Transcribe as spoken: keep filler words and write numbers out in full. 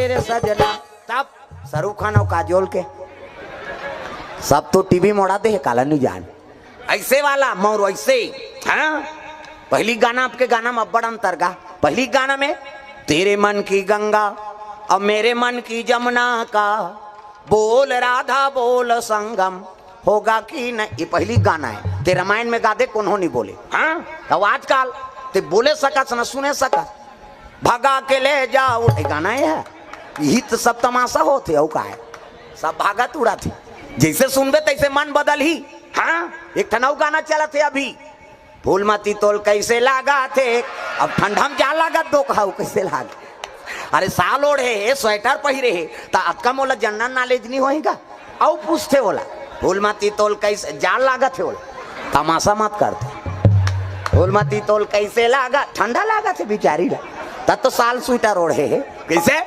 रे सजना, तब शाहरुख खान अउ काजोल के सब तो टीवी मोड़ा दे हे, काला नहीं जान। ऐसे वाला मोर ऐसे, हाँ। पहली गाना, आपके गाना में अब्बड़ अंतर गा। पहली गाना में, तेरे मन की गंगा और मेरे मन की जमुना का, बोल राधा बोल संगम होगा कि नहीं। ये पहली गाना है, ते रामायण में गा दे, कोनो नहीं बोले। हाँ, तो आजकल ते बोले सकस न सुने सकस। भगा के ले जाओ, ये गाना है। यही तो सब तमाशा होथे, अउ का है? सब भागत उड़त हे। जैसे सुनबे तैसे मन बदलही। हाँ, एक ठन अउ गाना चलत हे अभी, फूलमती तोल कैसे लागथे। अब ठंडा में जाड़ लागत, दो कहाऊ कैसे लाग। अरे साल ओढ़े हे, स्वेटर पहिरे हे, त अतका मोला जनरल नॉलेज नहीं होही का? अउ पूछथे ओला, फूलमती तोल कैसे, जाड़ लागत हे ओला, तमाशा मत करते। फूलमती तोल कैसे लागत, ठंडा लागत हे बिचारी ला, तब तो साल स्वेटर ओढ़े हे। कैसे?